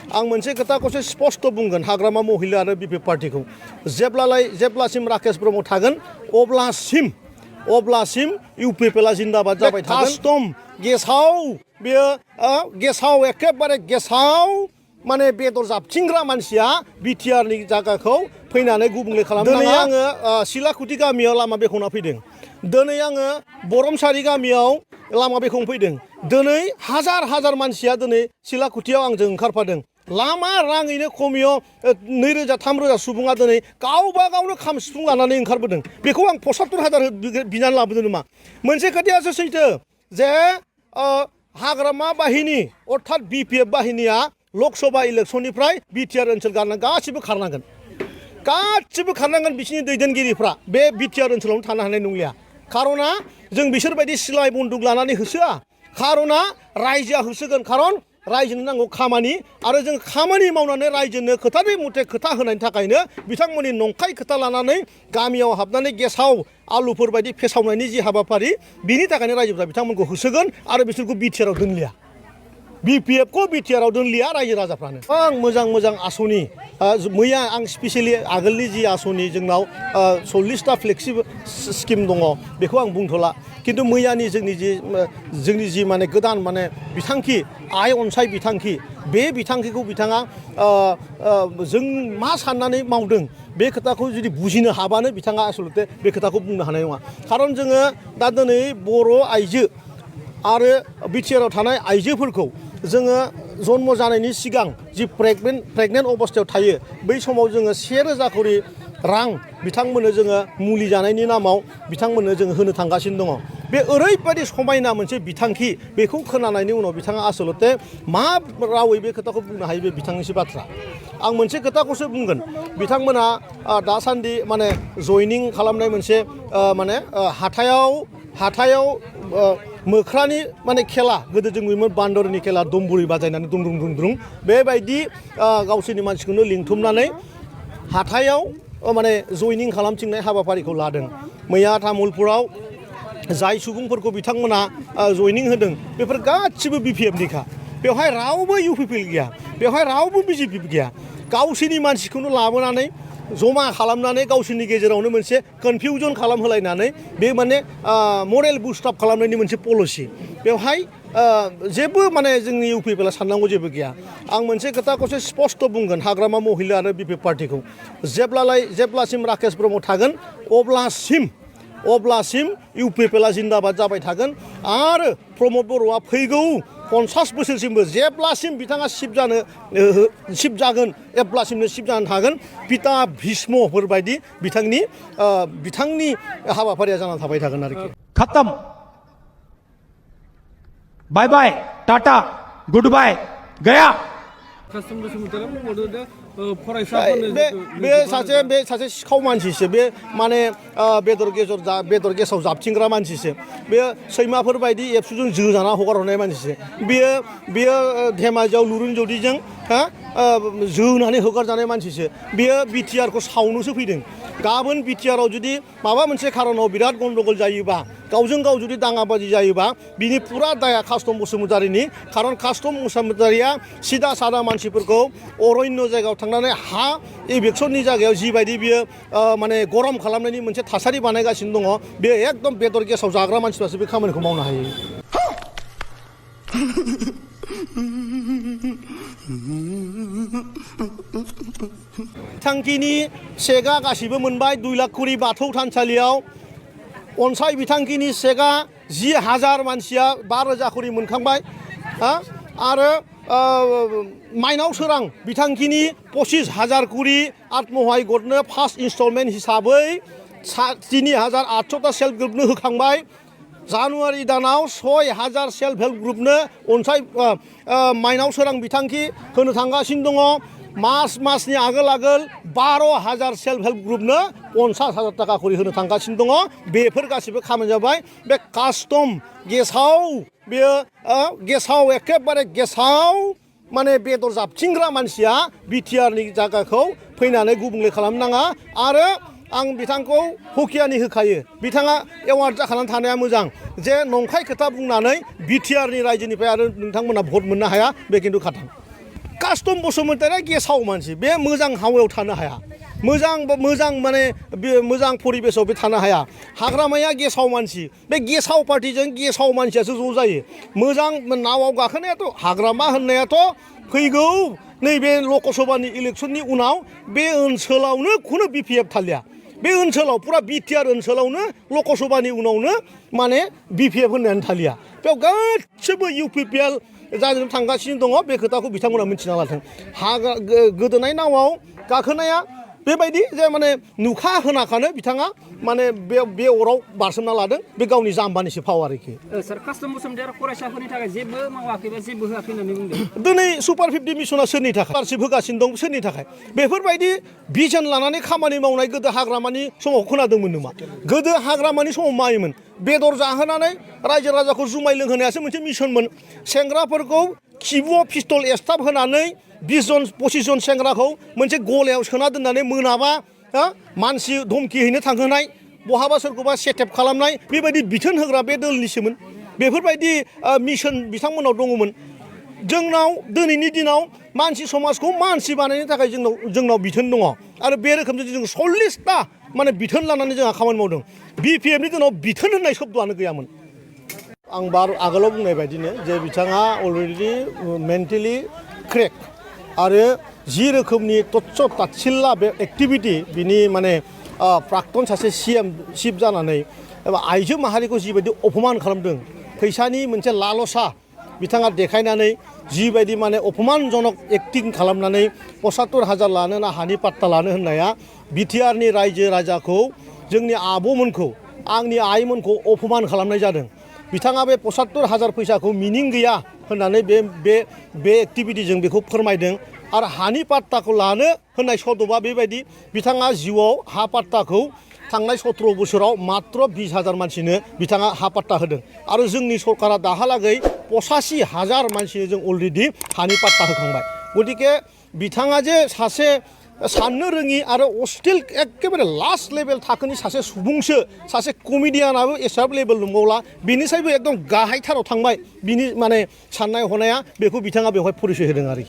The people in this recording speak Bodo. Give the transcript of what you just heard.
आं मोनसे खोथाखौसो स्पष्ट बुंगोन हाग्रामा महिला आरो बिपि पार्टीखौ जेब्लासिम राकेश ब्रह्म थागोन अब्लासिम इउपिपिएलआ जिन्दाबाद जाबाय थागोन कास्टम गेसाव एखेबारे गेसाव माने बेदर जाबथिंग्रा मानसिया बिटिआरनि जायगाखौ फैनानै गुबुंले खालामदों। दिनै आङो सिलाकुथि गामियाव लामा बेखेवना फैदों। दिनै आङो बरमसारि गामियाव लामा बेखेवना फैदों। दिनै हाजार मानसिया दिनै सिलाकुथियाव आंजों ओंखारफादों। लामा राङैनो खमियाव 2000-3000 सुबुङा दिनै गावबा गावनो खाम सिफुं लानानै ओंखारबोदों। बेखौ आं 75,000 बिनानै लाबोदों नामा? मोनसे खोथायासो सैथो जे हाग्रामा बाहिनी अर्थात बिपिएफ बाहिनीया लकसभा इलेक्सननिफ्राय बिटिआर ओनसोल गासिबो खारनांगोन बिसिनि दैदेनगिरिफ्रा बे बिटिआर ओनसोलावनो थानो हानाय नंलिया। खारना जों बिसोरबायदि सिलाइ बन्दुक लानानै होसोआ। खारना रायजोआ होसोगोन। खारन रायजोनो नांगौ खामानि आरो जों खामानि मावनानै रायजोनो खोथानि मथे खोथा होनायनि थाखायनो बिथांमोननि नंखाय खोथा लानानै गामियाव हाबनानै गेसाव आलुफोर बायदि फेसावनायनि जि हाबाफारि बिनि थाखायनो रायजोफ्रा बिथांमोनखौ होसोगोन आरो बिसोरखौ बिटिआरआव दोनलिया। बिपिएफखौ बिटिआरआव दोनलिया रायजो राजाफ्रानो। आं मोजां आसनि मैया आं स्पेसियेलि आगोलनि जि आसनि जोंनाव 40टा फ्लेक्सि स्किम दङ बेखौ आं बुंथ'ला। किन्तु मैयानि जोंनि जि माने गोदान माने बिथांखि आय अनसाय बिथांखि बे बिथांखिखौ बिथाङा जों मा साननानै मावदों बे खोथाखौ जुदि बुजिनो हाबानो बिथाङा आसलते बे खोथाखौ बुंनो हानाय नङा। खारन जोङो दा दिनै बर' आइजो आरो बिटिआरआव थानाय आइजोफोरखौ जोङो जन्म जानायनि सिगां जि प्रेगनेन्ट अबस्थायाव थायो बै समाव जोङो 1000 करि रां बिथांमोननो जोङो मुलि जानायनि नामाव बिथांमोननो जोङो होनो थांगासिनो दङ। बे ओरैबायदि समायना मोनसे बिथांखि बेखौ खोनानायनि उनाव बिथाङा आसलते मा रावै बे खोथाखौ बुंनो हायो बे बिथांनिसो बाथ्रा। आं मोनसे खोथाखौसो बुंगोन बिथांमोना दासान्दि माने जयनिं खालामनाय मोनसे माने हाथायाव मोख्रानि माने खेला गोदो जों नुयोमोन बान्दरनि खेला दमबुरि बाजायनानै दुंद्रुं बेबायदि गावसोरनि मानसिखौनो लिंथुमनानै हाथायाव माने जयनिं खालामथिंनाय हाबाफारिखौ लादों। मैया तामुलपुराव जाय सुबुंफोरखौ बिथांमोना जयनिं होदों बेफोर गासिबो बिपिएफनिखा। बेवहाय रावबो इउपिपिएल गैया, बेवहाय रावबो बिजेपि गैया। गावसोरनि मानसिखौनो लाबोनानै जमा खालामनानै गावसोरनि गेजेरावनो मोनसे कनफिउजन खालामहोलायनानै बे माने मरेल बुस्टाप खालामनायनि मोनसे पलिसि। बेवहाय जेबो माने जोंनि इउपिपिएलआ साननांगौ जेबो गैया। आं मोनसे खोथाखौसो स्पष्ट बुंगोन हाग्रामा महिला आरो बिपि पार्टीखौ जेब्लासिम राकेश ब्रह्म थागोन अब्लासिम इउपिपिएलआ जिन्दाबाद जाबाय थागोन आरो प्रमद बर'आ फैगौ 50 बोसोरसिमबो जेब्लासिम बिथाङा सिफ जागोन अब्लासिमनो सिफ जानानै थागोन। पिता भीष्मफोर बायदि बिथांनि हाबाफारिया जानानै थाबाय थागोन आरोखि। खत्म, बाय बाय, टाटा, गुड बाय, गया। बे सासे सिखाव मानसिसो बे माने बेदर गेसाव जाबथिंग्रा मानसिसो बे सैमाफोर बायदि एबसुजों जोजाना हगारहरनाय मानसिसो बेयो धेमाजियाव लुरुन जदिजों जोनानै हगारजानाय मानसिसो बेयो बिटिआरखौ सावनोसो फैदों। गाबोन बिटिआरआव जुदि माबा मोनसे खारनाव बिराद गन्डगल जायोबा गावजों गाव जुदि दाङाबाजि जायोबा बिनि पुरा दाया कास्टम बसुमतारीनि। खारन कास्टम बसुमतारीया सिदा सादा मानसिफोरखौ अरण्य जायगायाव थांनानै हा इभेक्सननि जायगायाव जिबायदि बियो माने गरम खालामनायनि मोनसे थासारि बानायगासिनो दङ बे एकदम बेदर गेसाव जाग्रा मानसिफ्रासो बे खामानिखौ मावनो हायो। बिथांखिनि चेकआ गासिबो मोनबाय 2 लाख करि बाथौ थानसालियाव अनसाय बिथांखिनि चेकआ 10,000 मानसिया 5,000 करि मोनखांबाय आरो माइनाव सोरां बिथांखिनि 25,000 करि आत्महाय गटनो फार्स्ट इनस्टलमेन्ट हिसाबै 3,800टा सेल्फ ग्रुपनो होखांबाय। जानुवारि दानाव 6,000 सेल्फ हेल्प ग्रुपनो अनसाय माइनाव सोरां बिथांखि होनो थांगासिनो दङ। मासनि आगोल 12,000 सेल्फ हेल्प ग्रुपनो 50,000 थाखा करि होनो थांगासिनो दङ। बेफोर गासिबो खामानि जाबाय। बे कास्टम गेसाव एखेबारे गेसाव माने बेदर जाबथिंग्रा मानसिया बिटिआरनि जायगाखौ फैनानै गुबुंले खालामनो नाङा आरो आं बिथांखौ हुकियानि होखायो। बिथाङा एवार्ड जाखानानै थानाया मोजां जे नंखाय खोथा बुंनानै बिटिआरनि रायजोनिफ्राय आरो नोंथांमोना भट मोननो हाया बे खिन्थु खाथां। कास्टम बसुमतारिया गेसाव मानसि बे मोजां हावायाव थानो हाया मोजां माने मोजां परिबेसाव बे थानो हाया हाग्रामाया गेसाव मानसि बे गेसाव पार्टिजों गेसाव मानसियासो ज' जायो मोजां नावाव गाखोनायाथ' हाग्रामा होननायाथ' फैगौ नैबे लकसभानि इलेक्सननि उनाव बे ओनसोलावनो खुनु बिपिएफ थालिया बे ओनसोलाव पुरा बिटिआर ओनसोलावनो लकसभानि उनावनो माने बिपिएफ होननायानो थालिया बेयाव गासिबो इउपिपिएल जानो थांगासिनो दङ बे खोथाखौ बिथांमोना मिथिना लाथों गोदोनाय नावाव गाखोनाया बेबायदि जे माने नुखा होनाखानो बिथाङा माने बे अराव बारसोमना लादों बे गावनि जाम्बानिसो फाव आरोखि सार कास्टम बसुमतारि फरायसाफोरनि थाखाय जेबो मावाखै बा जेबो होआखै होननानै बुंदों दिनै सुपार 50 मिसना सोरनि थाखाय स्कलारशिप होगासिनो दं सोरनि थाखाय बेफोरबायदि भिजन लानानै खामानि मावनाय गोदो हाग्रामानि समाव खोनादोंमोन नामा गोदो हाग्रामानि समाव मायोमोन बेदर जाहोनानै रायजो राजाखौ जुमाय लोंहोनायासो मोनसे मिशनमोन सेंग्राफोरखौ खिबुआव पिस्तल एसथाब होनानै 20 जन 25 जन सेंग्राखौ मोनसे गलायाव सोना दोननानै मोनाबा मानसि धमखि हैनो थांहोनाय बहाबा सोरखौबा सेटेप खालामनाय बेबायदि बिथोन होग्रा बे दोलनिसोमोन बेफोरबायदि मिशन बिथांमोनाव दङमोन जोंनाव दिनैनि दिनाव मानसि समाजखौ मानसि बानायनो थाखाय जोंनाव बिथोन दङ आरो बे रोखोमजों जों 40टा माने बिथोन लानानै जोंहा खामानि मावदों बिपिएफनि दिनाव बिथोन होननाय शब्दआनो गैयामोन आं आगोलाव बुंनाय बायदिनो जे बिथाङा अलरेडि मेन्टेलि क्रेक आरो जि रोखोमनि तत्स तात्सिल्ला बे एक्टिभिटी बिनि माने प्राक्तन सासे सीएम चिफ जानानै आइजो माहारिखौ जिबायदि अपमान खालामदों फैसानि मोनसे लालसा बिथाङा देखायनानै जिबायदि माने अपमानजनक एक्टिं खालामनानै 75,000 लानो ना हानि पाट्टा लानो होननाया बिटिआरनि रायजो राजाखौ जोंनि आब'मोनखौ आंनि आइमोनखौ अपमान खालामनाय जादों बिथाङा बे 75,000 फैसाखौ मिनिं गैया होननानै बे एक्टिभिटीजों बेखौ फोरमायदों आरो हानि पाट्टाखौ लानो होननाय सदबा बेबायदि बिथाङा जिउआव हा पाट्टाखौ थांनाय 17 बोसोराव मात्र 20,000 मानसिनो बिथाङा हा पाट्टा होदों आरो जोंनि सरकारा दाहालागै 85,000 मानसिनो जों अलरेडि हानि पाट्टा होखांबाय गतिके बिथाङा जे सासे साननो रोङि आरो अस्टिल एखेबारे लास्ट लेभेल थाखोनि सासे सुबुंसो सासे कमेडियानाबो एसाब लेभेल नंबावला बिनिसायबो एकदम गाहायथाराव थांबाय बिनि माने साननाय हनाया बेखौ बिथाङा बेवहाय परिचय होदों आरोखि